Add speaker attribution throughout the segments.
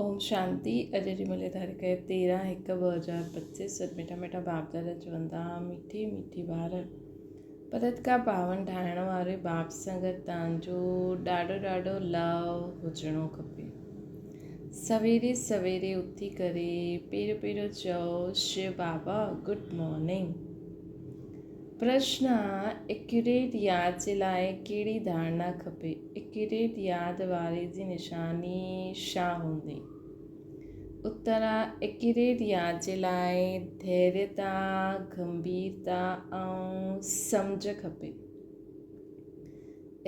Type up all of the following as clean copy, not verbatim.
Speaker 1: اوم شانتي اڄ جي ملي تاريخ 13 هڪ 2025 اڄ مٺا مٺا باپ دادا چون ٿا مٺي مٺي ٻار پرت کا پاون ٺاهڻ واري باپ سان گڏ تان جو ڏاڍو ڏاڍو لو هجڻو کپي سويري سويري اٿي ڪري پهريون پهريون چئو شو بابا گڊ مارننگ پرشن ايڪيوريٽ ياد جي لاء ڪهڙي ڌارڻا کپي ايڪيوريٽ ياد واري جي نشاني ڇا هوندي؟ اتر، ايڪيوريٽ ياد جي لاء ڌيريتا، گنڀيرتا ۽ سمجهه کپي.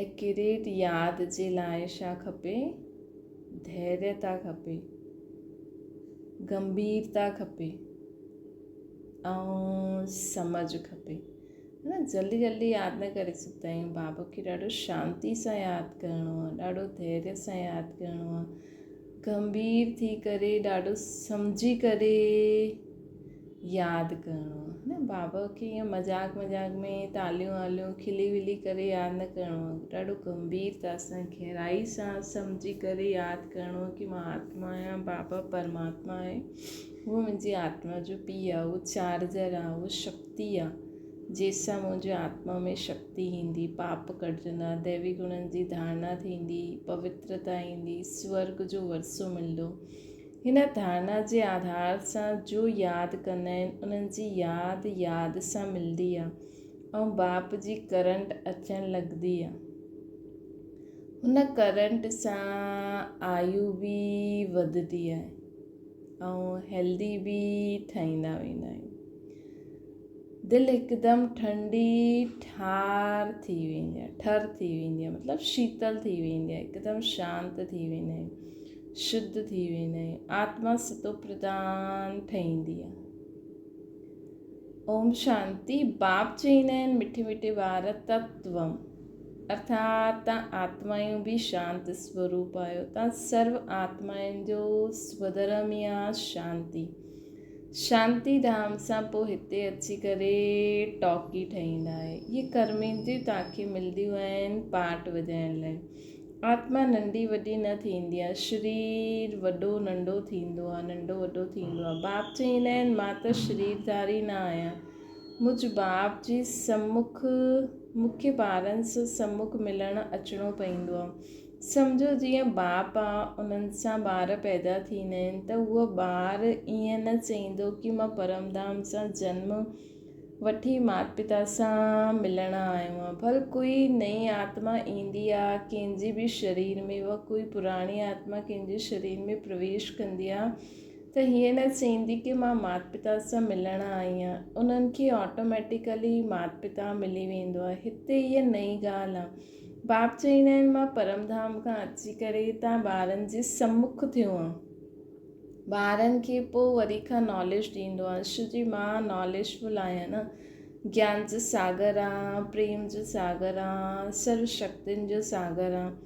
Speaker 1: ايڪيوريٽ ياد جي لاء ڇا کپي؟ ڌيريتا کپي، گنڀيرتا کپي ۽ سمجهه کپي. نه جلدي جلدي ياد نه ڪري سگهندا آهيون بابا کي ڏاڍو شانتي سان ياد ڪرڻو آهي ڏاڍو ڌيريه سان ياد ڪرڻو آهي گنڀير ٿي ڪري ڏاڍو سمجهي ڪري ياد ڪرڻو آهي نه بابا کي ائين مذاق مذاق ۾ تاليون واليون کلي ولي ڪري ياد نه ڪرڻو آهي ڏاڍو گنڀيرتا سان گهرائي سان سمجهي ڪري ياد ڪرڻو آهي ڪي مان آتما آهيان بابا پرماتما آهي هو منهنجي آتما جو پيء آهي هو چارجر آهي هو شڪتي آهي جنهن سان منهنجي آتما ۾ شڪتي ايندي، پاپ ڪٽجندا، ديوي گڻن جي ڌارڻا ٿيندي، پوترتا ايندي، سورڳ جو ورثو ملندو. هن ڌارڻا جي آڌار سان جو ياد ڪندا آهن، انهن جي ياد ياد سان ملندي آهي ۽ باپ جي ڪرنٽ اچڻ لڳندي آهي. هن ڪرنٽ سان آيو به وڌندي آهي. ۽ هيلدي به ٺاهيندا ويندا آهيون. دل هڪدم ٺنڊي ٺار ٿي ويندي آهي، ٺر ٿي ويندي آهي مطلب شيتل ٿي ويندي آهي، هڪدم شانت ٿي ويندا آهيون، شڌ ٿي ويندا آهيون، آتما ستو پرڌان ٺهيندي آهي. اوم شانتي باپ چئيندا آهن مٺي مٺي ٻار تتوم ارٿات تان آتمائون به شانت سوروپ آهيو تان سرو آتمائن جو سوڌرم ئي آ شانتي شانتي ڌام سان پوء هتي اچي ڪري ٽاڪي ٺهيندا آهي اهي ڪرمينديون توهان کي ملديون آهن پاٽ وڄائڻ لاء آتما ننڍي وڏي نه ٿيندي آهي، شرير وڏو ننڍو ٿيندو آهي، ننڍو وڏو ٿيندو آهي. باپ چئيندا آهن، مان ته شريرڌاري نه آهيان. مجھ باپ جي سمک، مون کي ٻارن سان سمک ملڻ اچڻو پئيندو آهي. سمجهو جيئن باپ آ، انهن سان ٻار پيدا ٿيندا آهن ته اهو ٻار ائين نه چئيندو ڪي مان پرمڌام سان جنم وٺي مات پتا سان ملڻ آيو آهيان. ڀل ڪوئي نئين آتما ايندي آ ڪنهن جي به شرير ۾ و ڪوئي پراڻي آتما ڪنهن جي شرير ۾ پرويش ڪندي آ ته هيئن نه چئيندي ڪي مان مات پتا سان ملڻ آئي آهيان. انهن کي آٽوميٽيڪلي مات پتا ملي ويندو آ. هتي هيء نئين ڳالهه آ. باپ چئيندا آهن مان پرم ڌام کان اچي ڪري تان ٻارن جي سمک ٿيو آهيان. ٻارن کي پوء وري کان ناليج ڏيندو آهيان ڇو جي مان ناليج فل آهيان نه گيان جو ساگر آهيان پريم جو ساگر آهيان سرو شڪتين جو ساگر آهيان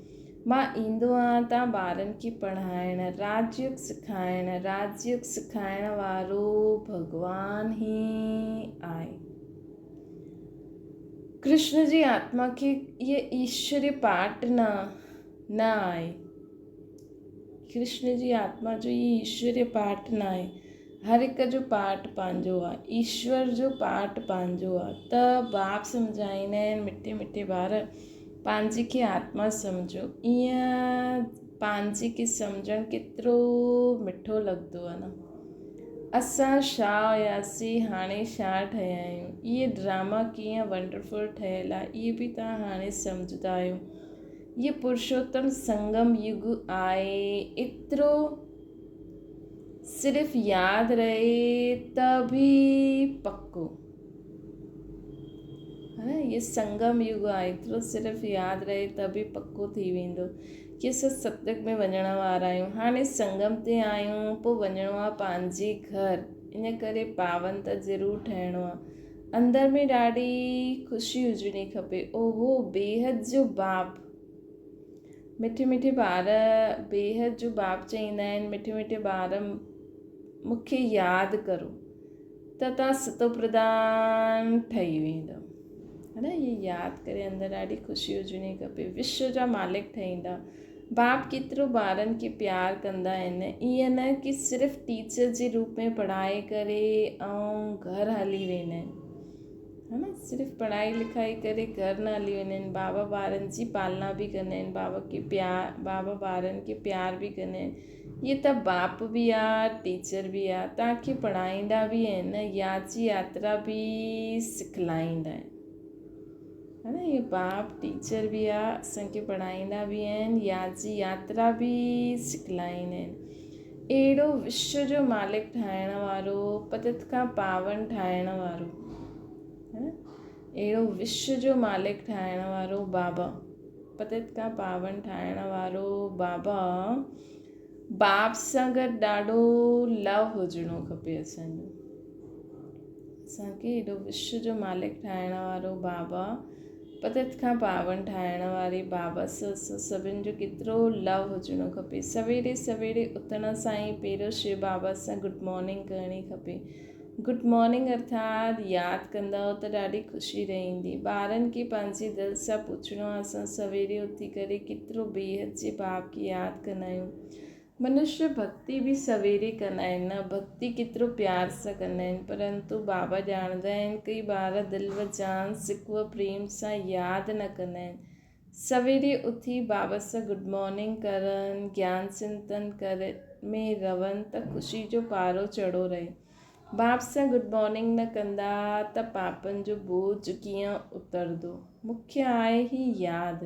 Speaker 1: مان ايندو آهيان تان ٻارن کي پڙهائڻ راج يوگ سکائڻ راج يوگ سکائڻ وارو ڀڳوان ئي آهي ڪرشن جي آتما کي اهي ايشوري پاٺ نه نه آهي ڪرشن جي آتما جو هي ايشوري پاٺ ناهي. هر هڪ جو پاٺ پنهنجو آ. ايشور جو پاٺ پنهنجو آ. ته باپ سمجهائيندا آهن مٺي مٺي ٻار پنهنجي کي آتما سمجهو. ائين پنهنجي کي سمجهڻ ڪيترو مٺو لڳندو آ نه. اسان ڇا هياسين هاڻي ڇا ٺهيا آهيون. اهي ڊراما ڪيئن ونڊرفل ٺهيل آ اهي به توهان هاڻي سمجهندا آهيو. هي پرشوتم سنگم يگ آهي، ايترو صرف ياد رهي ته به پڪو. ها هي سنگم يگ آهي، ايترو صرف ياد رهي ته به پڪو ٿي ويندو ڪي اسان ستيگ ۾ وڃڻ وارا آهيون. هاڻي سنگم تي آهيون، پوء وڃڻو آهي پنهنجي گهر، ان ڪري پاون ته ضرور ٺهڻو آهي. اندر ۾ ڏاڍي خوشي هجڻي کپي. اوهو بيحد جو باپ. مٺي مٺي ٻار بيحد جو باپ چئيندا آهن مٺي مٺي ٻار مون کي ياد ڪرو ته تان ستو پرڌان ٺهي ويندو ها نه هي ياد ڪري اندر ڏاڍي خوشي هجڻي کپي وشو جا مالڪ ٺهيندا. باپ ڪيترو ٻارن کي پيار ڪندا آهن، ائين نه ڪي صرف ٽيچر جي روپ ۾ پڙهائي ڪري ۽ گهر هلي ويندا آهن، ها نه، صرف پڙهائي لکائي ڪري گهر نه هلي ويندا آهن، بابا ٻارن جي پالنا به ڪندا آهن، بابا کي پيار، بابا ٻارن کي پيار به ڪندا آهن. هي ته باپ به آ، ٽيچر به آ، توهان کي پڙهائيندا به آهن، ياد جي ياترا به سکلائيندا آهن. ها نه، اهو باپ ٽيچر به آ، اسان کي پڙهائيندا به آهن، ياد جي ياترا به سکلائيندا آهن. اهڙو وشو جو مالڪ ٺاهڻ وارو، پتت کان پاون ٺاهڻ وارو، ها نه، اهڙو وشو جو مالڪ ٺاهڻ وارو بابا، پتت کان پاون ٺاهڻ وارو بابا، باپ سان گڏ ڏاڍو لو هجڻو کپي اسان جو. اسان کي ايڏو وشو جو مالڪ ٺاهڻ وارو بابا، پتت کان پاون ٺاهڻ واري بابا سان اسان سڀن جو ڪيترو لو هجڻو کپي. سويري سويري اٿڻ سان ئي پهريون شو بابا سان گڊ مارننگ ڪرڻي کپي. گڊ مارننگ ارٿات ياد ڪندؤ ته ڏاڍي خوشي رهندي. ٻارن کي پنهنجي دل سان پڇڻو آهي اسان سويري اٿي ڪري ڪيترو بيحد جي باپ کي ياد ڪندا آهيون. منشي ڀڳتي به سويري ڪندا آهن نه ڀڳتي ڪيترو پيار سان ڪندا آهن پرنتو بابا ڄاڻندا آهن ڪئي ٻار دل و جان سڪ و پريم سان ياد نه ڪندا آهن. سويري اٿي بابا سان گڊ مارننگ ڪرن، گيان چنتن ڪرڻ ۾ رهن ته خوشي جو پارو چڙهو رهي. باپ سان گڊ مارننگ نه ڪندا ته پاپن جو بوجهه ڪيئن اترندو. مکيه آهي هي ياد.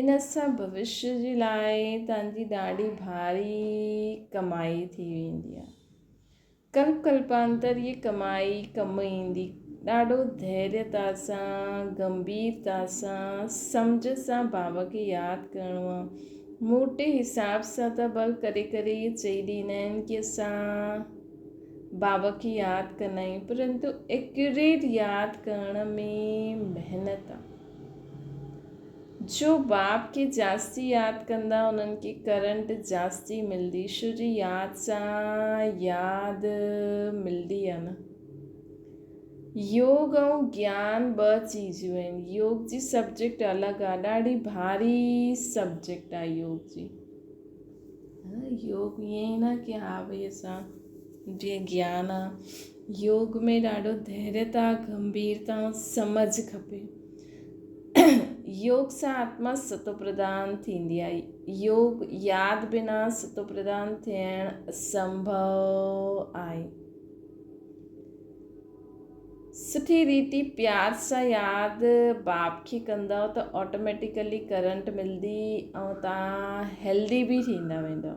Speaker 1: ان سان ڀوشيه جي لاء توهان جي ڏاڍي ڀاري ڪمائي ٿي ويندي آهي. ڪلپ ڪلپانتر هيء ڪمائي ڪم ايندي. ڏاڍو ڌيريتا سان، گنڀيرتا سان، سمجهه سان بابا کي ياد ڪرڻو آهي. موٽي حساب سان ته بل ڪري ڪري اهي چئي ڏيندا آهن ڪي اسان بابا کي ياد ڪندا آهيون پرنتو ايڪيوريٽ ياد ڪرڻ ۾ محنت آهي. جو باپ کي جاستي ياد ڪندا انهن کي ڪرنٽ جاستي ملدي شو جي ياد سان ياد ملدي آ نه. يوگ ۽ گيان ٻه چيزون آهن يوگ جي سبجيڪٽ الڳ آ ڏاڍي ڀاري سبجيڪٽ آ يوگ جي يوگ ائين ئي نه ڪي ها ڀئي اسان جيئن گيان آ يوگ ۾ ڏاڍو ڌيريتا گنڀيرتا ۽ سمجهه کپي. يوگ سان آتما ستوپرڌان ٿيندي آهي. يوگ ياد بنا ستوپرڌان ٿيڻ اسنڀو آهي. سٺي ريتي پيار سان ياد باپ کي ڪندؤ ته آٽوميٽيڪلي ڪرنٽ ملدي ۽ توهان هيلدي به ٿيندا ويندؤ.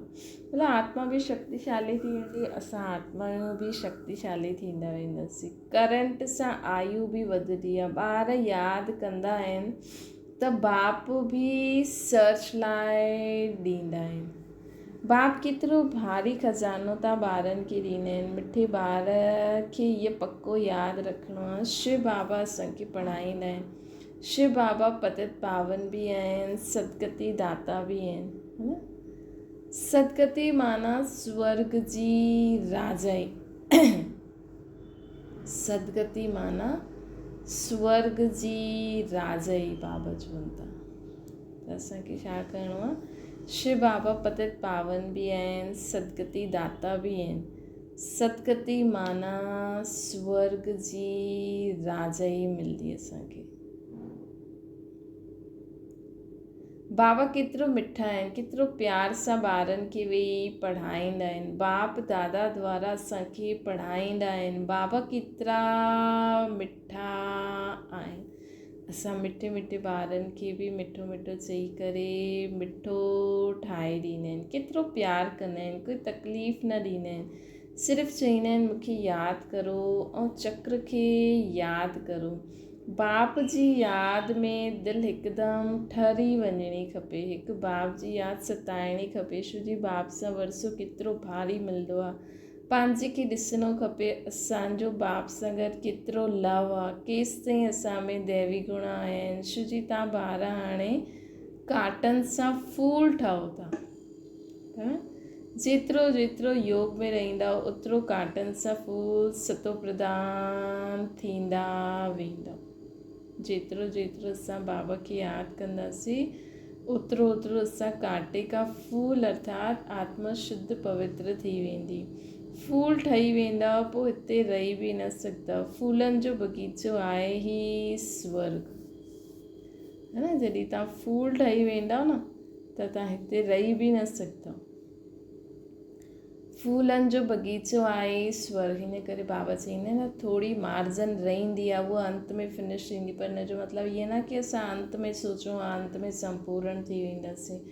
Speaker 1: مطلب آتما به شڪتيشالي ٿي ويندي اسان آتمائون به شڪتيشالي ٿيندا وينداسين. ڪرنٽ سان آيو به وڌندي آ. ٻار ياد ڪندا آهن ته باپ به سرچ لاء ڏيندا آهن. باپ ڪيترو ڀاري خزانو تان ٻارن کي ڏيندا آهن. مٺي ٻار کي هيء پڪو ياد رکڻو آ. شو بابا اسان کي پڙهائيندا آهن. شو بابا پتت پاون به آهن، سدگتي داتا به آهن. ها نه؟ سدگتي معنيٰ سورڳ جي راجائي. سدگتي معنيٰ سورڳ جي راجائي بابا چون ٿا ته اسان کي ڇا ڪرڻو آهي شو بابا پتت پاون به آهن سدگتي داتا به آهن سدگتي معنيٰ سورڳ جي راجائي ملندي اسان کي. بابا ڪيترو مٺا آهن، ڪيترو پيار سان ٻارن کي ويهي پڙهائيندا آهن. باپ دادا دوارا اسان کي پڙهائيندا آهن. بابا ڪيترا مٺا آهن. اسان مٺي مٺي ٻارن کي به مٺو مٺو چئي ڪري مٺو ٺاهي ڏيندا آهن. ڪيترو پيار ڪندا آهن، ڪوئي تڪليف نه ڏيندا آهن. صرف چئيندا آهن مون کي ياد ڪرو ۽ چڪر کي ياد ڪرو. باپ جي ياد ۾ دل هڪدم ٺري وڃڻي کپي. هڪ باپ جي ياد ستائڻي کپي. شو جي باپ سان ورثو ڪيترو ڀاري ملندو آ. پنهنجي کي ڏسڻو کپي اسان جو باپ سان گڏ ڪيترو لو آ. ڪيستائين اسان ۾ ديوي گڻ آيا آهن. شو جي تان ٻار هاڻي ڪاٽن سان ڦول ٺهو ٿا. جيترو جيترو يوگ ۾ رهندؤ اوترو ڪانٽن سان ڦول ستوپرڌان ٿيندا ويندؤ. جيترو جيترو اسان بابا کي ياد ڪنداسين اوترو اوترو اسان ڪانٽي کا ڦول ارٿات آتما شڌ پوتر ٿي ويندي. ڦول ٺهي ويندا پوء هتي رهي به نه سگهندا. ڦولن جو باغيچو آهي هي سورڳ. ها نه جڏهن توهان ڦول ٺهي ويندا نه ته توهان هتي رهي به نه سگهندا. ڦولن جو بغيچو آهي سورڳ هن ڪري بابا چئيندا آهن نه ٿوري مارجن رهندي آهي اها انت ۾ فنش ٿيندي پر ان جو مطلب ائين نه ڪي اسان انت ۾ سوچون انت ۾ سمپورڻ ٿي وينداسين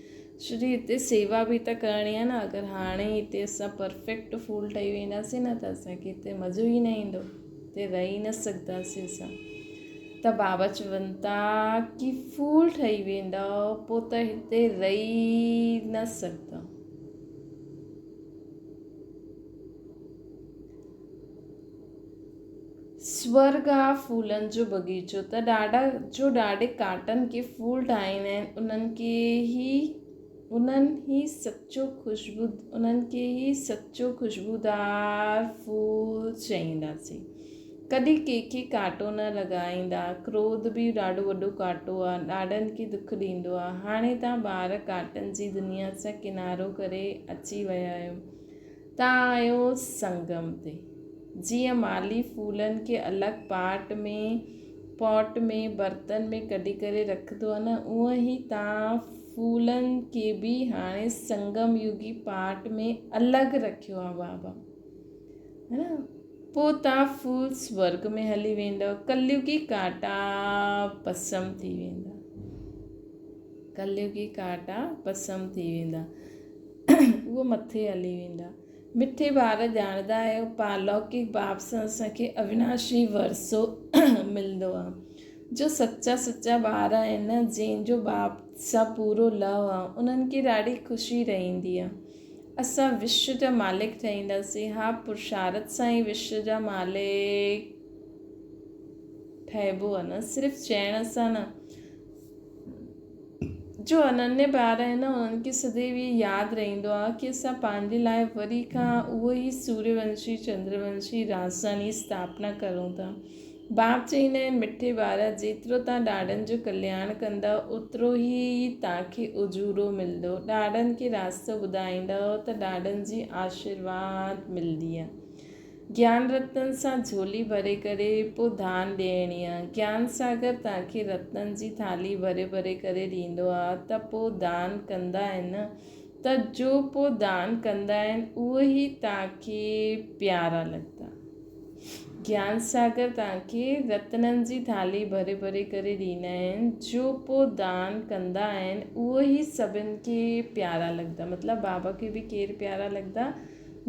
Speaker 1: ڇو جي هتي سيوا به ته ڪرڻي آهي نه اگر هاڻي هتي اسان پرفيڪٽ ڦول ٺهي وينداسين نه ته اسانکي هتي مزو ئي نه ايندو هتي رهي نه سگهنداسين اسان ته بابا چون ٿا ڪي ڦول ٺهي ويندؤ پوء ته هتي رهي نه سگهندؤ. سورڳ آ ڦولن جو بغيچو ته ڏاڍا جو ڏاڍي ڪانٽن کي ڦول ٺاهيندا آهن انهن کي ئي انهن ئي سچو خوشبو انهن کي ئي سچو خوشبودار ڦول چئينداسين. ڪڏهن ڪنهن کي ڪانٽو نه لڳائيندا. ڪروڌ به ڏاڍو وڏو ڪانٽو آ. ڏاڍن کي دک ڏيندو آ. هاڻي توهان ٻار ڪانٽن جي دنيا سان ڪنارو ڪري اچي ويا آهيو. توهان آهيو سنگم تي. جيئن مالهي ڦولن کي الڳ پاٽ ۾، Pot ۾، برتن ۾ ڪڍي ڪري رکندو آ نه اونئن ئي توهان ڦولن کي به هاڻي سنگم يگي پاٽ ۾ الڳ رکيو آ بابا. ها نه پوء توهان ڦول سورڳ ۾ هلي ويندؤ. ڪليگي ڪانٽا پسم ٿي ويندا. ڪليگي ڪانٽا پسم ٿي ويندا. اهو مٿي هلي ويندا. مٺي ٻار ڄاڻندا آهيو پالوڪڪ باب سان اسان کي اويناشي ورثو ملندو آهي. جو سچا سچا ٻار آهن جنهن جو باپ سان پورو لهه آهي انهن کي ڏاڍي خوشي رهندي آهي. اسان وشو جا مالڪ ٺهينداسين. ها پرشارٿ سان ئي وشو جا مالڪ ٺهبو آهي نه صرف چئڻ سان نه. جو انني ٻار آهن نه انهن کي سديو اهي ياد رهندو آهي ڪي اسان پنهنجي لاء وري کان اهو ئي سوريه ونشي چندر ونشي راجڌاني اسٿاپنا ڪرون ٿا. باپ چئيندا آهن، مٺي ٻارا! جيترو توهان ڏاڏن جو ڪلياڻ ڪندؤ، اوترو ئي توهان کي اجورو ملندو. ڏاڏن کي راستو ٻڌائيندؤ ته ڏاڏن جي آشيرواد ملندي. گيان رتن سان جهولي ڀري ڪري پوء دان ڏيڻي آ. گيان ساگر توهان کي رتن جي ٿالهي ڀري ڀري ڪري ڏيندو آ ته پوء دان ڪندا آهن ته جو پوء دان ڪندا آهن اهي ئي توهان کي پيارا لڳندا. گيان ساگر توهان کي رتنن جي ٿالهي ڀري ڀري ڪري ڏيندا آهن، جو پوء دان ڪندا آهن، اهو ئي سڀن کي پيارا لڳندا. مطلب بابا کي به ڪير پيارا لڳندا؟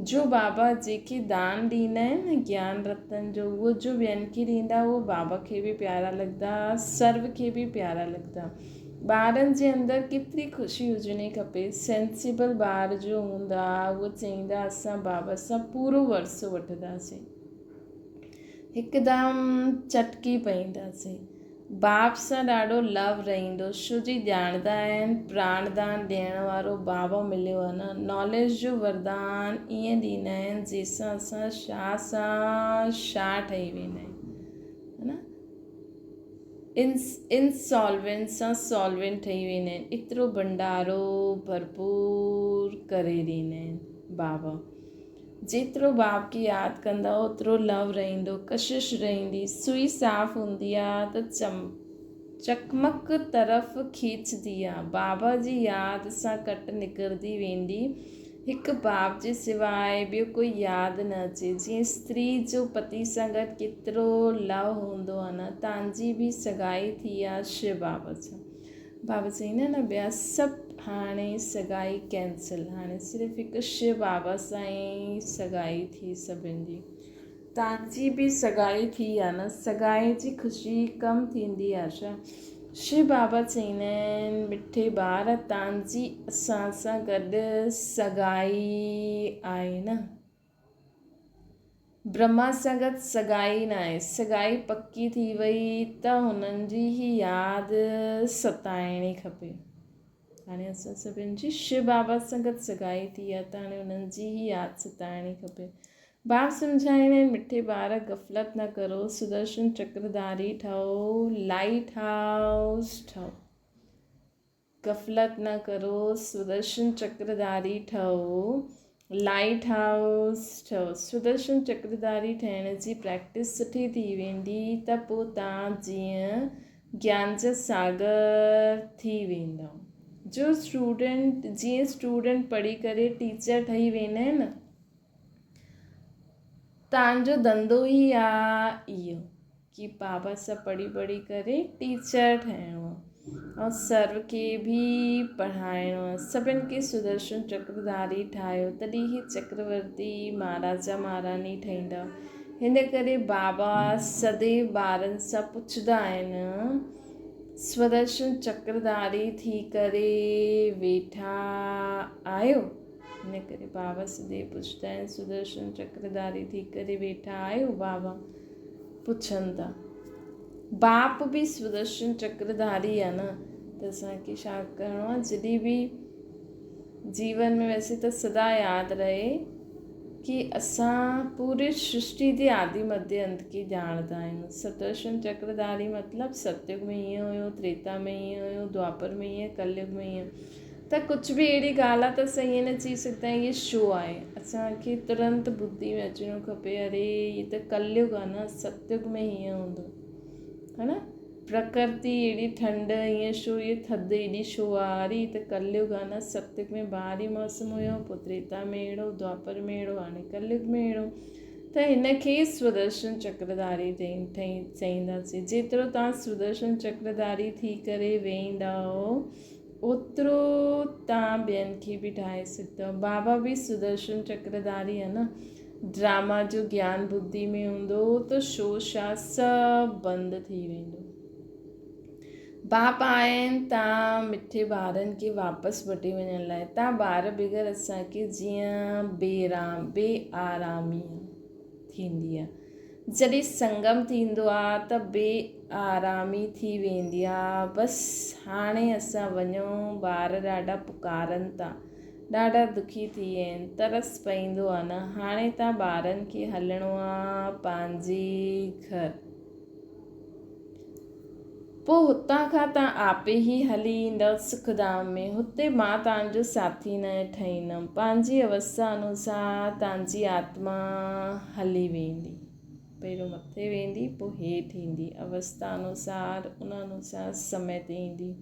Speaker 1: جو بابا جيڪي دان ڏيندا آهن نه گيان رتن جو، اهو جو ٻين کي ڏيندا، اهو بابا کي به پيارا لڳندا، سرو کي به پيارا لڳندا. ٻارن جي اندر ڪيتري خوشي هجڻي کپي. سينسيبل ٻار جو هوندا اهو چئيندا اسان بابا سان پورو ورثو وٺنداسين. هڪدم چٽڪي پئينداسين. باپ سان ڏاڍو لو رهيندو ڇو جي ڄاڻندا آهن پراڻ دان ڏيڻ وارو بابا مليو آهي نه. ناليج جو وردان ائين ڏيندا آهن جنهن سان اسان شاهه سان شاهه ٺهي ويندا آهيون. ها نه. انسالوينٽ سان سالوينٽ ٺهي ويندا آهن ايترو ڀنڊارو ڀرپور ڪري ڏيندا آهن بابا جيترو باپ کي ياد ڪندا اوترو لو رهندو ڪشش رهندي سوئي صاف هوندي آ ته چم چقمق طرف کيچندي آ بابا جي ياد سان ڪٽ نڪرندي ويندي هڪ باپ جي سواء ٻيو ڪوئي ياد نه اچي. جيئن استري جو پتي سان گڏ ڪيترو لئه هوندو آ نه، تانجي به سڳائي ٿي آ شو بابا سان. بابا چئيندا نه ٻيا سڀ هاڻي سڳائي ڪينسل، هاڻي صرف هڪ شو بابا سان ئي سڳائي ٿي سڀن جي. تانجي به سڳائي ٿي آ نه، سڳائي جي خوشي ڪم ٿيندي آ ڇا؟ شو بابا چئيندا آهن، مٺي ٻار تانجي اسان سان گڏ سڳائي آهي نه. برهما سان گڏ سڳائي ناهي. سڳائي پڪي ٿي وئي ته هنن جي ئي ياد ستائڻي کپي. هاڻي اسان سڀن جي شو بابا سان گڏ سڳائي ٿي آ ته هاڻي انهن جي ئي ياد ستائڻي کپي. باب سمجهائڻ ۽ مٺي ٻار غفلت نه ڪرو، سدرشن چڪرڌاري ٺهو، لائيٽ هائوس ٺهو. غفلت نه ڪرو، سدرشن چڪرڌاري ٺهو، لائيٽ هائوس ٺهو. سدرشن چڪرڌاري ٺهڻ جي پريڪٽس سٺي ٿي ويندي ته پوء توهان جيئن گيان جا ساگر ٿي ويندؤ. جو اسٽوڊنٽ جيئن اسٽوڊنٽ پڙهي ڪري ٽيچر ٺهي ويندا آهن نه، توهان جو ڌنڌو ئي آ اهو. ڪي بابا سان پڙهي پڙهي ڪري ٽيچر ٺهڻو آ ۽ سر کي به پڙهائڻو آ. سڀن کي سدرشن چڪرڌاري ٺاهيو تڏهن هي چڪرورتي مهاراجا مهاراڻي ٺهيندا. هن ڪري بابا سديو ٻارن سان پڇندا آهن سدرشن چڪرڌاري ٿي ڪري ويٺا آهيو؟ هن ڪري بابا سديو پڇندا آهن سدرشن چڪرڌاري ٿي ڪري ويٺا آهيو؟ بابا پڇن ٿا. باپ به سدرشن چڪرڌاري آهي نه ته اسان کي ڇا ڪرڻو آهي جڏهن به جيون ۾ ويسي ته سدا ياد رهي ڪي اسان پوري سرشٽي جي آدي مڌي انت کي ڄاڻندا آهيون. سدرشن چڪرڌاري مطلب ستيگ ۾ هيئن هيو، تريتا ۾ هيئن هيو، دوآپر ۾ هيئن، ڪليگ ۾ هيئن. ته ڪجهه به اهڙي ڳالهه آهي ته اسان ائين نه چئي سگهندا آهيون هي ڇو آهي. اسان کي ترنت ٻڌي ۾ اچڻو کپي اري هي ته ڪليگ آهي نه ستيگ ۾ هيئن هوندو ها نه پرڪرتي اهڙي ٺنڊ ائين ڇو هي ٿڌ ايڏي ڇو آهي اري هي ته ڪليگ آهي نه ستيگ ۾ بهاري موسم هيو پوء تريتا ۾ اهڙو دوآپر ۾ اهڙو هاڻي ڪليگ ۾ اهڙو ته هن کي ئي سودرشن چڪرڌاري چئينداسين جيترو توهان سودرشن چڪرڌاري ٿي ڪري ويهندؤ اوترو توهان ٻين کي به ٺاهي سگهندؤ. بابا به سدرشن چڪرڌاري آهي نه. ڊراما جو گيان ٻڌي ۾ هوندو ته شور شار سڀ بند ٿي ويندو. باپ آيا آهن تان مٺي ٻارن کي واپس وٺي وڃڻ لاء. تان ٻار بغير اسان کي جيئن بي آرامي ٿيندي آهي. جڏهن سنگم ٿيندو آ ته بي آرامي ٿي ويندي آ. بس هاڻي اسان وڃون، ٻار ڏاڍا پڪارن ٿا، ڏاڍا دکي ٿي ويا آهن، ترس پئيندو آ نه، هاڻي تان ٻارن کي هلڻو آ پنهنجي گهر. پوء هتان کان تان آپي ئي هلي ايندؤ سک ڌام ۾. هتي مان تان جو ساٿي نه ٺهيندم. پنهنجي اوسٿا انوسار تان جي آتما هلي ويندي. پهريون مٿي ويندي، پوء هيٺ ايندي. اوسٿا انوسار، ان انوسار سمي تي ايندي.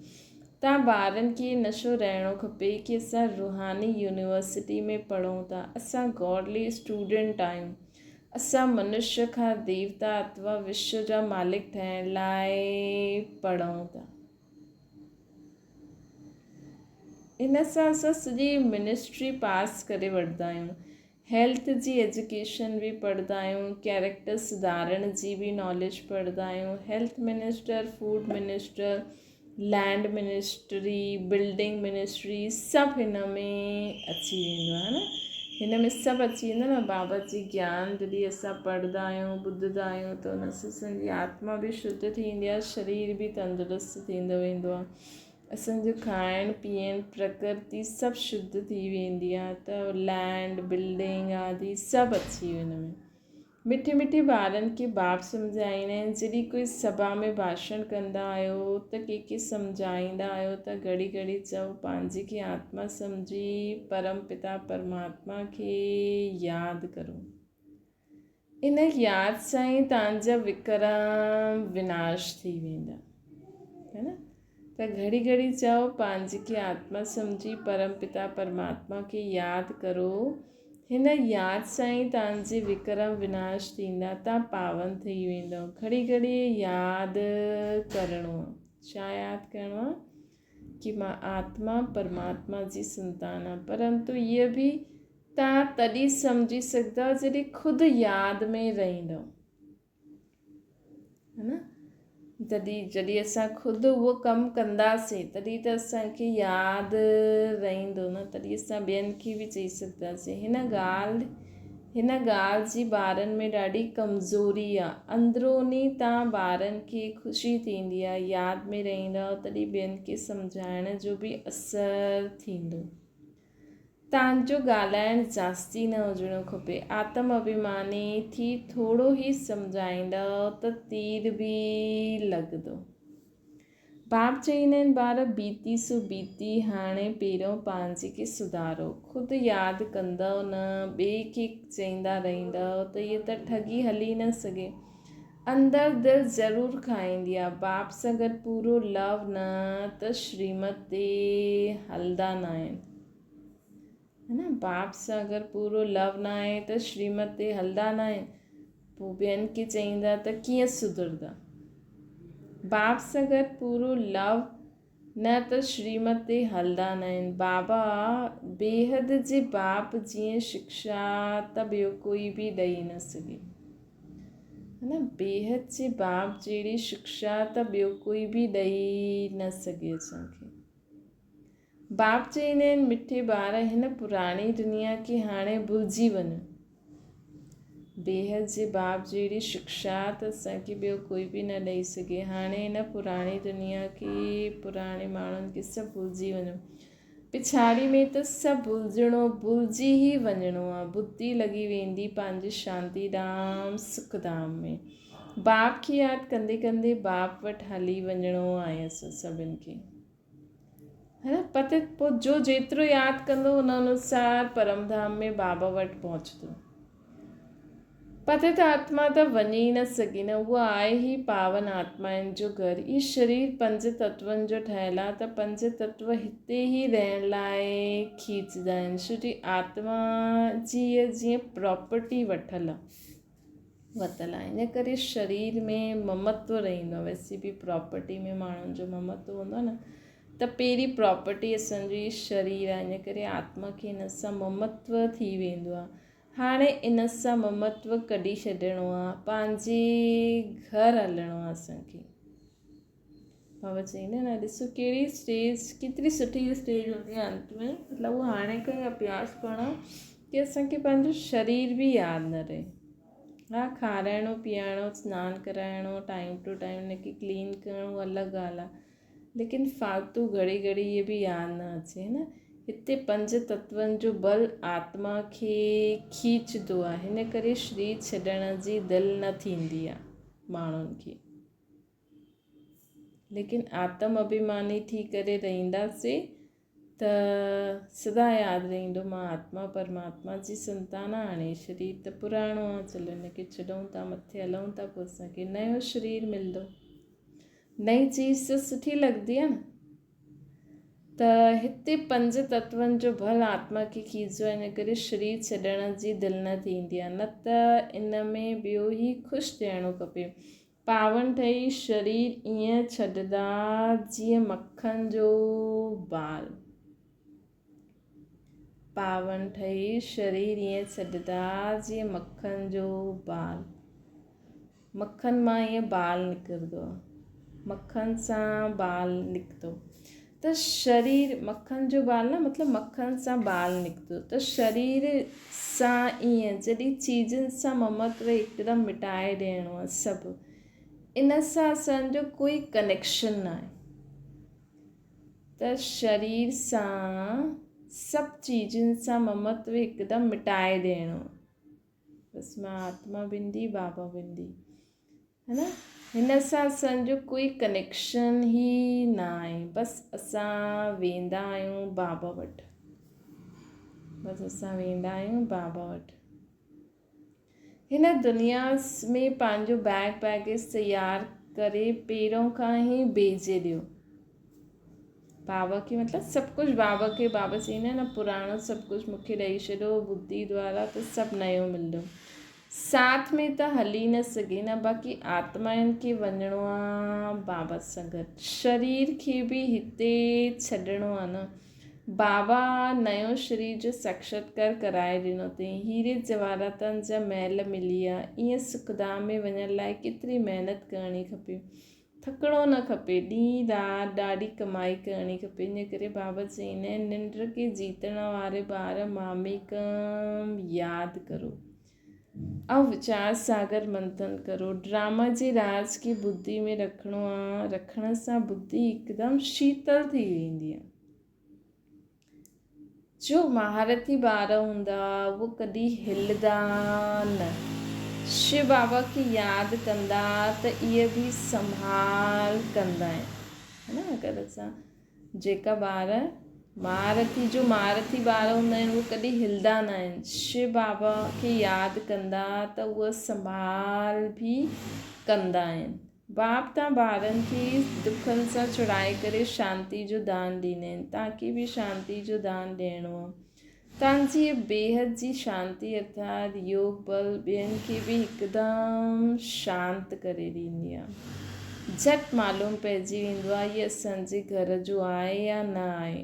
Speaker 1: تان ٻارن کي نشو رهڻو کپي ڪي اسان روحاني يونيورسٽي ۾ پڙهون ٿا. اسان گاڊلي اسٽوڊنٽ آهيون. اسان منشيه کان ديوتا اتوا وشو جا مالڪ ٺهڻ لاء پڙهون ٿا. ان سان اسان سڄي منسٽري پاس ڪري وٺندا آهيون. هيلٿ جي ايجوڪيشن به پڙهندا آهيون، ڪيريڪٽر سڌارڻ جي به ناليج پڙهندا آهيون. Health minister, food minister, land ministry, building ministry سڀ هن ۾ اچي ويندو آهي نه هن ۾ سڀ اچي ويندو نه بابا جي گيان جڏهن اسان پڙهندا آهيون ٻڌندا آهيون ته ان سان اسان جي آتما به شڌ ٿيندي آهي شرير به تندرست ٿيندو ويندو آهي اسان جو کائڻ پيئڻ پرڪرتي سڀ شڌ ٿي ويندي آهي ته لينڊ بلڊنگ آدي سڀ اچي ويندو ۾ مٺي مٺي ٻارن کي باب سمجهائيندا آهن. جڏهن ڪوئي سڀا ۾ ڀاشڻ ڪندا آهيو ته ڪنهن کي سمجهائيندا آهيو ته گهڙي گهڙي چئو پنهنجي کي آتما سمجهي پرم پتا پرماتما کي ياد ڪرو. ان ياد سان ئي توهان جا وڪرم وناش ٿي ويندا. ها نه؟ ته گهڙي گهڙي چئو پنهنجي کي آتما سمجهي پرم پتا پرماتما کي ياد ڪرو. هن ياد سان ئي توهان جي وڪرم وناش ٿيندا، توهان پاون ٿي ويندؤ. گهڙي گهڙي ياد ڪرڻو آ. ڇا ياد ڪرڻو آ؟ ڪي مان آتما پرماتما جي سنتان آ. پرنتو هيء به توهان تڏهن سمجهي سگهندؤ جڏهن خود ياد ۾ رهندؤ. ها نه جڏهن جڏهن اسان خود اهو ڪم ڪنداسين تڏهن ته اسان کي ياد رهندو نه تڏهن اسان ٻين کي به چئي سگهنداسين هن ڳالهه هن ڳالهه جي ٻارن ۾ ڏاڍي ڪمزوري آهي اندروني تان ٻارن کي خوشي ٿيندي آهي ياد ۾ رهندو تڏهن ٻين کي سمجهائڻ جو به اثر ٿيندو. تان جو ڳالهائڻ جاستي نه هجڻو کپي. آتم اڀيماني ٿي ٿورو ئي سمجهائيندؤ ته تير به لڳندو. باپ چئيندا آهن ٻار بيتي سو بيتي هاڻي پهريون پنهنجي کي سڌارو. خود ياد ڪندؤ نه ٻئي کي چئيندا رهندؤ ته هيء ته ٺڳي هلي نه سگهي. اندر دل ضرور کائيندي آ. باپ سان گڏ پورو لو نه ته شريمت تي هلندا ناهن. ها نه باپ سان اگر پورو لو ناهي ته شريمت تي هلندا ناهن. پوء ٻين کي چئيندا ته ڪيئن سڌرندا. باپ سان گڏ پورو لو نه ته شريمت تي هلندا ناهن. بابا بيحد جي باپ جيئن شڪشا ته ٻيو ڪوئي به ڏئي نه سگهي. ها نه بيحد جي باپ جهڙي شڪشا ته ٻيو ڪوئي به ڏئي نه سگهي اسان کي. باپ چئيندا آهن مٺي ٻار هن پراڻي دنيا کي هاڻي ڀلجي وڃو. بيحد جي باپ جهڙي شڪشا ته اسان کي ٻيو ڪوئي به نه ڏئي سگهي. هاڻي هن پراڻي دنيا کي، پراڻي ماڻهن کي سڀ ڀلجي وڃو. پڇاڙي ۾ ته سڀ ڀلجڻو، ڀلجي ئي وڃڻو آ. ٻڌي لڳي ويندي پنهنجي شانتي ڌام، سک ڌام ۾. باپ کي ياد ڪندي ڪندي باپ وٽ هلي وڃڻو آهي اسان سڀن کي. ها پتي پوء جو جيترو ياد ڪندو ان انوسار پرم ڌام ۾ بابا وٽ پهچندو. پتيت آتما ته وڃي ئي نه سگهي نه اها آهي ئي پاون آتمائن جو گهر. هي شرير پنج تتون جو ٺهيل آهي ته پنج تتو هتي ئي رهڻ لاء کيچدا آهن ڇو جي آتما جي هيء جيئن پراپرٽي وٺل آهي. ورتل آهي ان ڪري شرير ۾ ممتو رهندو آهي ويسي به پراپرٽي ۾ ماڻهن جو ممتو هوندو آهي نه ته پهرين پراپرٽي اسانجو هي شرير آهي ان ڪري آتما کي ان سان ممتو ٿي ويندو آهي هاڻي ان سان ممتو ڪڍي ڇڏڻو آهي پنهنجي گهر هلڻو آهي اسانکي بابا چئيندا نه ڏسو ڪهڙي اسٽيج ڪيتري سٺي اسٽيج هوندي آهي انت ۾ مطلب اهو هاڻي کان ئي اڀياس ڪرڻو ڪي اسانکي پنهنجو شرير به ياد نه رهي ها کارائڻو پيارڻو سنان ڪرائڻو ٽائيم ٽو ٽائيم ان کي ڪلين ڪرڻو الڳ ڳالهه آهي ليڪن فالتو گهڙي گهڙي اهي به ياد نه اچي نه هتي پنج تتون جو بل آتما کي کيچندو آهي هن ڪري شرير ڇڏڻ جي دل نه ٿيندي آهي ماڻهن کي ليڪن آتم اڀيماني ٿي ڪري رهنداسي ته سدا ياد رهندو مان آتما پرماتما جي سنتان آهيان هاڻي شرير ته پراڻو آهي چلو هن کي ڇڏون ٿا مٿي هلون ٿا پوء اسان کي نيو شرير ملندو نئين چيز ته سٺي لڳندي آهي نه ته هتي پنج تتون جو ڀل آتما کي کيچو آهي ان ڪري شرير ڇڏڻ جي دل نه ٿيندي آهي نه ته ان ۾ ٻيو ئي خوش ٿيڻو کپي. پاون ٺهي شرير ائين ڇڏندا جيئن مکن جو بال. پاون ٺهي شرير ائين ڇڏندا جيئن مکن جو بال. مکن مان ائين بال نڪرندو آهي. مکن سان بال نڪتو ته شرير مکن جو بال نه مطلب مکن سان بال نڪتو ته شرير سان ائين جڏهن چيزن سان ممتو هڪدم مٽائي ڏيڻو آهي سڀ ان سان اسان جو ڪوئي ڪنيڪشن نه آهي ته شرير سان سڀ چيزن سان ممتو هڪدم مٽائي ڏيڻو بس مان آتما بندي بابا بندي ها نه هن سان اسان جو ڪوئي ڪنيڪشن ئي نه آهي بس اسان ويندا آهيون بابا وٽ بس اسان ويندا آهيون بابا وٽ هن دنيا ۾ پنهنجو بيگ بيگيج تيار ڪري پهريون کان ئي ڀيجي ڏيو بابا کي مطلب سڀ ڪجهه بابا کي بابا چئيندا آهن نه پراڻو سڀ ڪجهه مون کي ڏئي ڇڏو ٻڌي دوارا ته سڀ نيو ملندو ساٿ ۾ ته هلي نه سگهي نه باقي آتمائن کي وڃڻو آ بابا سان گڏ شرير کي به هتي ڇڏڻو آ نه بابا نيو شرير جو ساڪشاتڪار ڪرائي ڏنو اٿئي هيري جواهراتن جا محل ملي ويا ائين سکڌام ۾ وڃڻ لاء ڪيتري محنت ڪرڻي کپي ٿڪڻو نه کپي، ڏينهن رات ڏاڍي ڪمائي ڪرڻي کپي، ان ڪري بابا چئيندا آهن ننڊ کي جيتڻ واري ٻار ماميڪم ياد ڪرو ۽ ويچار ساگر منٿن ڪرو، ڊراما جي راز کي ٻڌي ۾ رکڻو آ، رکڻ سان ٻڌي هڪدم شيتل ٿي ويندي آ. جو مهارتي ٻار هوندا اهي ڪڏهن هلدا نه. شو بابا کي ياد ڪندا ته اهي به سنڀال ڪندا آهن. ها نه اگر اسان جيڪا ٻار مهارٿي جو مهارٿي ٻار هوندا آهن اهي ڪڏهن هلدا نه آهن شو بابا کي ياد ڪندا ته اهي سنڀال به ڪندا آهن باپ تان ٻارن کي دکن سان ڇڙائي ڪري شانتي جو دان ڏيندا آهن تان کي به شانتي جو دان ڏيڻو آهي تان جي بيحد جي شانتي ارٿات يوگ بل ٻين کي به هڪدم شانت ڪري ڏيندي آهي. جهٽ معلوم پئجي ويندو آهي هي اسان جي گهر جو آهي يا نه آهي.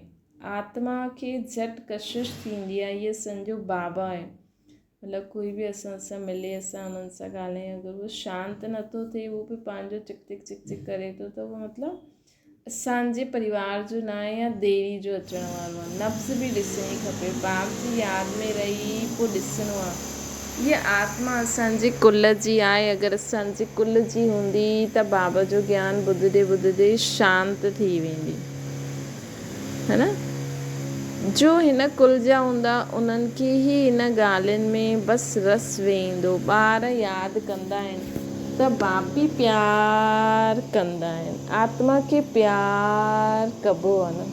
Speaker 1: آتما کي جهٽ ڪشش ٿيندي آهي هي اسان جو بابا آهي. مطلب ڪوئي به اسان سان ملي اسان انهن سان ڳالهايون اگر هو شانت نٿو ٿئي هو به پنهنجو چڪ چڪ چڪ چڪ ڪري ٿو ته اهو مطلب اسانجي پريوار جو نه آهي يا ديري جو اچڻ وارو آهي نبض به ڏسڻي کپي باپ جي ياد ۾ رهي پوء ڏسڻو آهي هيء آتما اسانجي ڪل جي آهي اگر اسانجي ڪل جي هوندي ته بابا جو گيان ٻڌندي ٻڌندي شانت ٿي ويندي ها نه؟ جو هن ڪل جا هوندا، انهن کي ئي ان ڳالهين ۾ بس رس ويهندو. ٻار ياد ڪندا آهن ته باپ به پيار ڪندا آهن. آتما کي پيار ڪبو آهي نه؟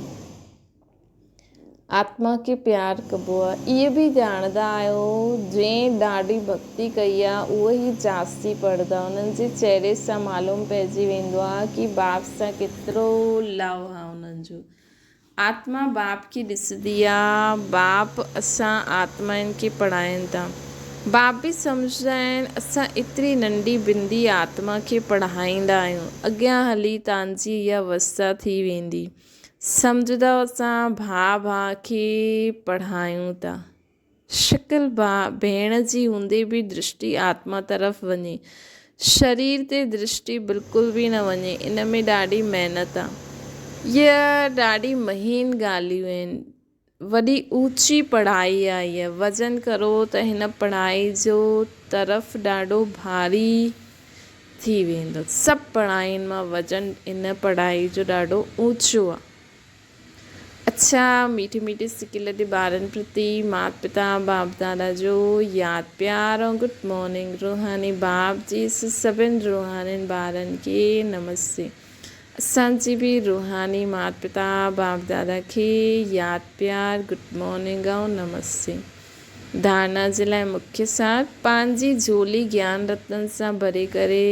Speaker 1: آتما کي پيار ڪبو آهي. اهي به ڄاڻندا آهيو، جنهن ڏاڍي ڀڳتي ڪئي آهي، اهي ئي جاستي پڙهندا. انهن جي چهري سان معلوم پئجي ويندو آهي ڪي باپ سان ڪيترو لهه آهي انهن جو. آتما باپ کي ڏسندي آ، باپ اسان آتمائن کي پڙهائين ٿا. باپ به سمجهندا آهن اسان ايتري ننڍي بندي آتما کي پڙهائيندا آهيون، اڳيان هلي تانجي اها اوستا ٿي ويندي. سمجهندؤ اسان ڀاء ڀاء کي پڙهايون ٿا. شڪل ڀاء ڀيڻ جي هوندي به درشٽي آتما طرف وڃي. شرير تي درشٽي بلڪل به نه وڃي. ان ۾ ڏاڍي محنت آ. اهي ڏاڍي مهين ڳالهيون آهن. وڏي اوچي پڙهائي آ هيء. وزن ڪرو ته هن پڙهائي جو طرف ڏاڍو ڀاري ٿي ويندو. سڀ پڙهائين مان وزن ان پڙهائي جو ڏاڍو اوچو آ. اڇا ميٺي ميٺي سڪيلڌي ٻارن پرتي مات پتا باپ دادا جو ياد پيار ۽ گڊ مارننگ روحاني باپ جي سڀن روحانين ٻارن کي نمستي اسان جي به روحاني مات پتا باپ دادا کي ياد پيار گڊ مارننگ ۽ نمستي ڌارنا جي لاء مکيه سار پنهنجي جهولي گيان رتن سان ڀري ڪري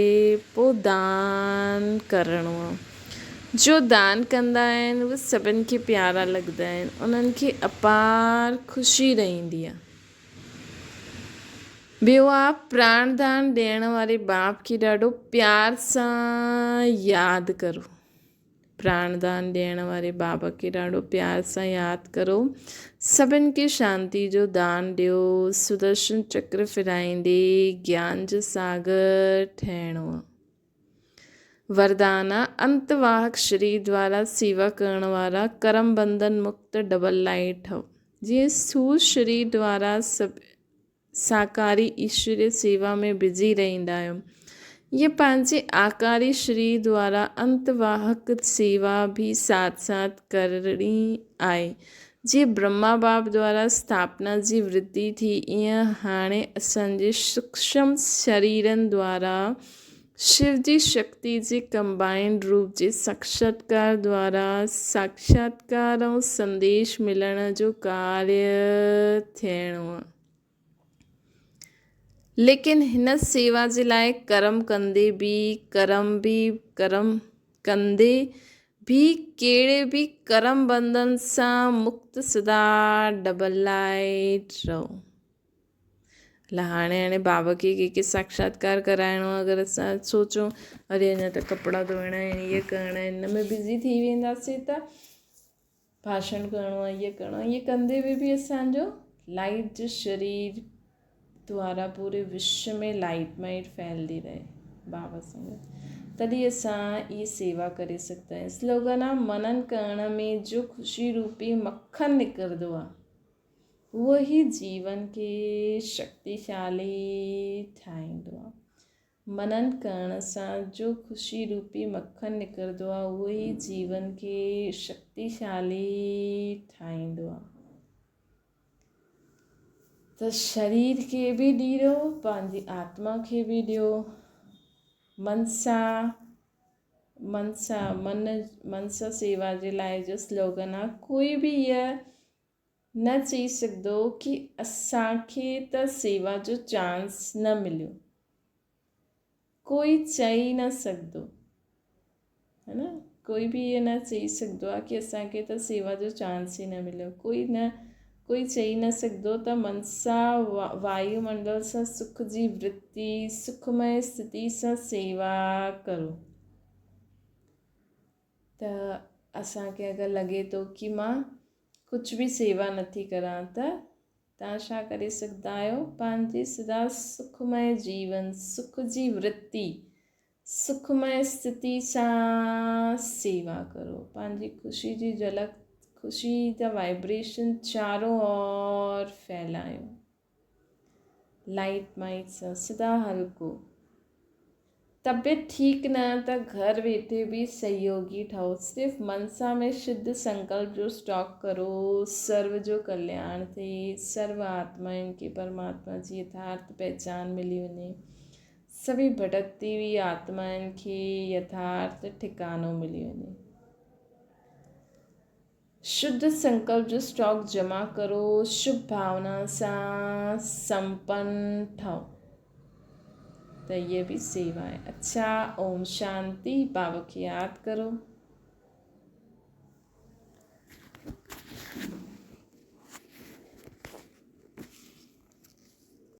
Speaker 1: پو دان ڪرڻو آ. جو دان ڪندا آهن اهي سڀن کي پيارا لڳندا آهن انهن کي اپار خوشي رهندي آهي. ٻيو آ پراڻ دان ڏيڻ واري باپ کي ڏاڍو پيار سان ياد ڪرو. پراڻ دان ڏيڻ واري باب کي ڏاڍو پيار سان ياد ڪرو. سڀن کي شانتي جو دان ڏيو. سدرشن چڪر ڦرائيندي گيان جو ساگر ٺهڻو آ. وردانا، انت واهڪ شرير دوارا سيوا ڪرڻ وارا ڪرم بنڌن مڪت ڊبل لائيٽ ٺهو. جيئن اسٿول شرير دوارا سڀ ساڪاري ايشوري سيوا ۾ بزي رهندا آهيو، ائين پنهنجي آڪاري شرير دوارا انت واهڪ سيوا به ساٿ ساٿ ڪرڻي آهي. جيئن برهما باب دوارا اسٿاپنا جي ورڌي ٿي، ائين هاڻي اسان جي سوڪشم شريرن دوارا شو جي شڪتي جي ڪمبائنڊ روپ جي ساکشاتڪار دوارا ساکشاتڪار ۽ سنديش ملڻ جو ڪاريه ٿيڻو آهي. ليڪن هن سيوا جي لاء ڪرم ڪندي به ڪرم به ڪرم ڪندي به ڪهڙي به ڪرم بنڌن سان مڪت سدا ڊبل لائيٽ رهو. الا هاڻي هاڻي بابا کي ڪنهن کي ساکشاتڪار ڪرائڻو آهي اگر اسان سوچون اري اڃا ته ڪپڙا ڌوئڻا آهن هيء ڪرڻا آهن هن ۾ بزي ٿي وينداسين ته ڀاشڻ ڪرڻو آهي هيء ڪرڻو آهي هيء ڪندي به به اسانجو لائيٽ جو شرير دوارا پوري وشو ۾ لائيٽ مائيٽ ڦهلدي رهي بابا سان گڏ تڏهن اسان اها سيوا ڪري سگهندا آهيون سلوگن آهي منن ڪرڻ ۾ جو خوشي روپي مکن نڪرندو آهي اهو ئي جيون کي شڪتيشالي ٺاهيندو آهي. منن ڪرڻ سان جو خوشي روپي مکن نڪرندو آهي، اهو ئي جيون کي شڪتيشالي ٺاهيندو آهي. ته شرير کي به ڏيرو، پنهنجي آتما کي به ڏيو. من سان من سان من من سان سيوا جي لاء جو سلوگن آ ڪوئي به هيء نه چئي سگهندو ڪي اسان کي ته سيوا جو چانس نه مليو. ڪوئي چئي نه سگهندو هي نه ڪوئي به ائين نه چئي سگهندو آهي ڪي اسان کي ته سيوا جو چانس ئي نه مليو ڪوئي نه ڪوئي چئي نه سگهندو ته منسا وايو منڊل سان سک جي ورتي سکمئي استٿي سان سيوا ڪرو ته اسان کي اگر لڳي ٿو ڪي مان ڪجهه به سيوا نٿي ڪران ته توهان ڇا ڪري سگهندا آهيو؟ پنهنجي سدا سکمئي جيون، سک جي ورتي، سکمئي استٿي سان سيوا ڪرو. پنهنجي خوشي جي جهلڪ، خوشي جا وائبريشن چارون اور ڦهلايو. لائيٽ مائيٽ سان سدا هلڪو. طبيعت ٺيڪ نه ته گهر ويٺي به سهيوگي ٺهو. صرف منسا ۾ شڌ سنڪلپ جو اسٽاڪ ڪرو. سرو جو ڪلياڻ ٿئي. سرو آتمائن کي پرماتما جي يٿارٿ پهچان ملي وڃي. سڀئي ڀٽڪتي هئي آتمائن کي يٿارٿ ٺڪانو ملي وڃي. شڌ سنڪلپ جو اسٽاڪ جمع ڪرو، شڀ ڀاونا سان سمپن ٺهو ته هيء به سيوا آهي. اڇا اوم شانتي، بابا کي ياد ڪرو.